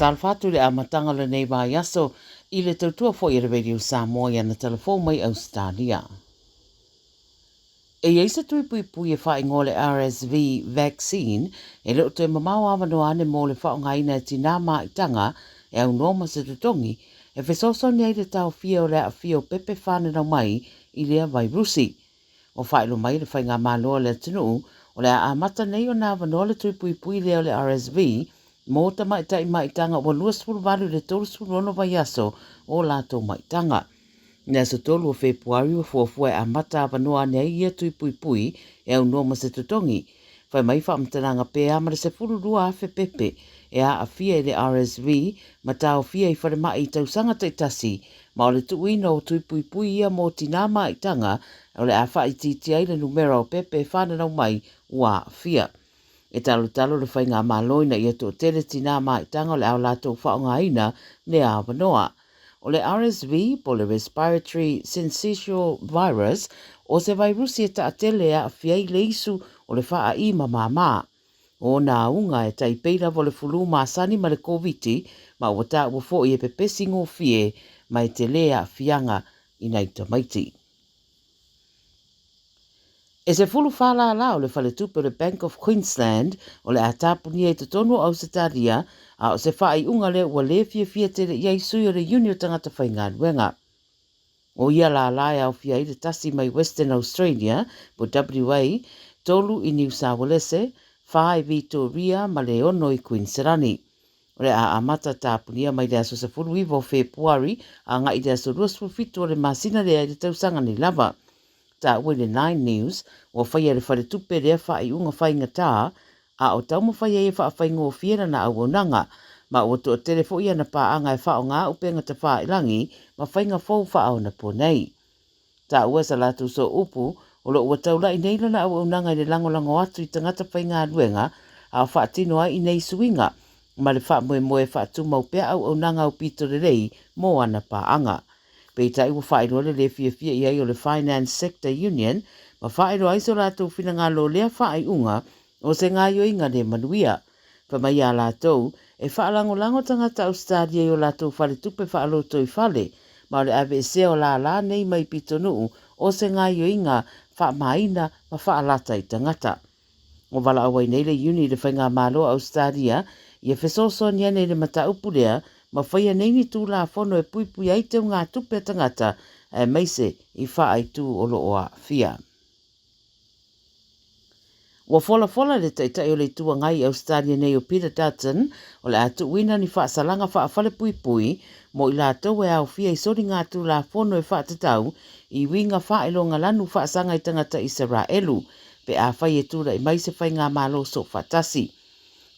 Faatalofa atu i le amataga o lenei vaiaso i le tautua foi a le Radio Samoa i ana talafou mai Ausetalia. E i ai se tui puipui e faaigoa le RSV vaccine e le o toe mamao avanoa ane mo le faaaogaina e tinā maitaga e aunoa ma se totogi e fesoasoani ai i le taofia o le aafia o pepe fananau mai i lea vairusi. Ua faailoa mai e le Faigamalo a le atunuu o le a amata nei ona avanoa le tui puipui lea o le RSV mo tamaitai maitaga ua 28 i le 36 vaiaso o latou maitaga. I le aso 3 o Fepuari ua fuafua e amata avanoa ane ai ia tui puipui e aunoa ma se totogi. Fai mai faamatalaga pe a ma le 12,000 pepe e aafia i le RSV ma taofia i falemai i tausaga taitasi ma o le tuuina o tui puipui ia mo tinā maitaga o le a faaitiitia ai le numera o pepe e fananau mai ua aafia. E talotalo le Faigamalo ina ia toatele tinā maitaga o le a latou faaaogaina lea avanoa. O le RSV po o le Respiratory Syncytial Virus, o se vairusi e taatele e aafia ai le isu o le faai'i ma māmā. O ona auga e tai pei lava o le fulū masani ma le Koviti, ma ua taua foi e pepesi gofie ma e telē aafiaga i nai tamaiti. E 14 lālā o le faletupe o le Bank of Queensland o le a tapunia i totonu o Ausetalia, a o se faaiuga lea ua lē fiafia tele i ai sui o le iuni o tagata faigaluega. O ia lālā e aofia ai le tasi mai Western Australia, po WA, tolu i Niu Saualese, whā i Vitoria ma le ono i Kuiniselani. O le a amata tapunia mai le aso 19 o Fepuari agai i le aso 27 o le masina lea i le tausaga nei lava. Taua i le Nine News, ua faia e le faletupe lea faaiuga faigata, a o taumafai ai e faafaigofie lana auaunaga, ma ua toatele foi ana paaga e faaaoga upega tafailagi ma faiga fou faaonaponei. Taua sa latou sooupu, o lo o ua taulai nei lana auaunaga i le lagolago atu i tagata faigaluega a o faatino ai i nei suiga ma le faamoemoe e faatumau pea auaunaga aupito lelei mo ana paaga. Peitai ua faailoa le lē fiafia i ai o le Finance Sector Union ma faailoa ai so latou finagalo lea faaiuga o se gaioiga lē manuia. Fai mai iā latou, e faalagolago tagata Ausetalia i o latou faletupe faalotoifale, ma o le aveesea o lālā nei mai pitonuu o se gaioiga faamāina ma faalata i tagata. Ua valaau ai nei le Iuni i le Faigamalo a Ausetalia ia fesoasoani ane i le mataupu lea ma faia nei ni tulafono e puipui ai teugatupe a tagata aemaise i faaitū o lo o aafia. Ua folafola le Taitai o le Itu Agai i Ausetalia nei o Peter Dutton o le a tuuina ni faasalaga faafalepuipui mo i latou e aofia i soligatulafono e faatatau i uiga faailogalanu faasaga i tagata Isaraelu pe afai e tulai mai se faigamalo soofaatasi.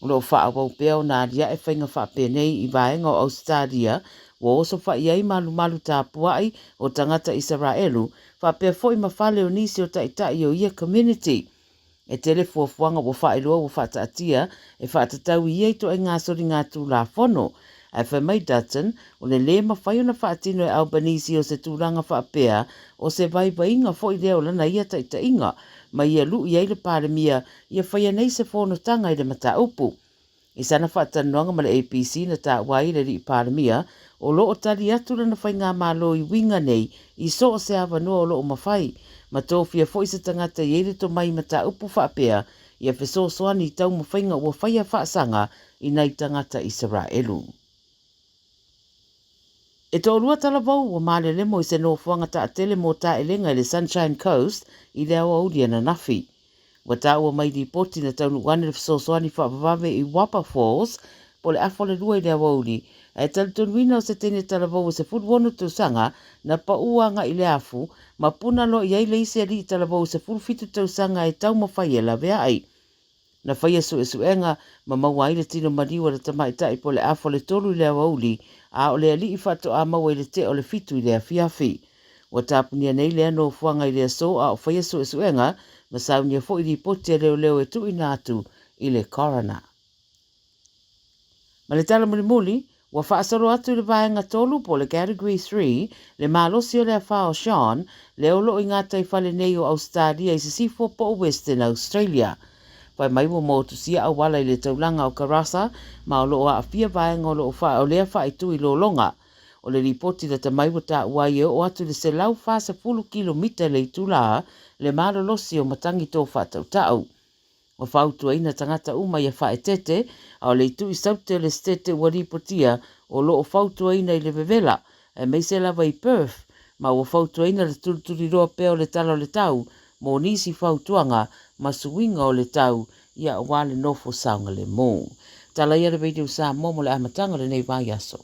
O lo o faaauau pea ona aliae faiga faapenei i vaega o Ausetalia ua oso fai ai malumalu tapuai o tagata Isaraelu faapea foi ma fale o nisi o taitai o ia community. E tele fuafuaga ua faailoa ua faataatia e faatatau i ia ituaiga soligatulafono. Ae fai mai Dutton, o le lē mafai ona faatino e Albanese o se tulaga faapea o se vaivaiga foi lea o lana ia taitaiga ma ia lu'i ai le Palemia ia faia nei se fonotaga i le mataupu. I sana faatalanoaga ma le ABC na taua ai e le Alii Palemia o lo o tali atu lana faigamalo i uiga nei i so o se avanoa o lo o mafai ma tofia foi se tagata i ai le tomai mataupu faapea ia fesoasoani i taumafaiga ua faia faasaga i nai tagata Isaraelu. E toalua talavou ua malelemo i se nofoaga taatele mo taelega i le Sunshine Coast i le aoauli ananafi. Ua taua mai lipoti na taunuu ane le fesoasoani faavavave i Wappa Falls po o le afa o le lua i le aoauli, ae talitonuina o se teine talavou e 16 tausaga na pau agai i le afu ma puna loa i ai le isi alii talavou e 17 tausaga e taumafai e laveai. Na faia suesuega ma maua ai le tino maliu a le tamaitai po o le afa o le tolu i le aoauli, a o le alii faatoa maua i le tea o le fitu i le afiafi. Ua tapunia nei lea nofoaga i le aso a o faia suesuega ma saunia foi lipoti a leoleo e tuuina atu i le coroner. Ma le tala mulimuli, ua faasolo atu i le vaega tolu po o le Category Three le malosi o le afa o Sean, lea o lo o i gataifale nei o Ausetalia i sisifo po o Western Australia. Fai mai ua motusia auala i le taulaga o Karratha ma o lo o aafia vaega o lo o fa, o lea faaitu i lologa. O le lipoti lata mai ua taua ai e oo atu i le 140 kilomita i le itula le malolosi o matagi tō faatautau. Ua fautuaina tagata uma ia faaeteete, a o le itu i Saute o le Setete ua lipotia o lo o fautuaina i le vevela, aemaise lava i Perth, ma ua fautuaina le tulituliloa pea o le tala o le tau mo nisi fautuaga ma suiga o le tau ia aua le nofo saogalemu. Tala ia le Radio Samoa mo le amataga o lenei vaiaso.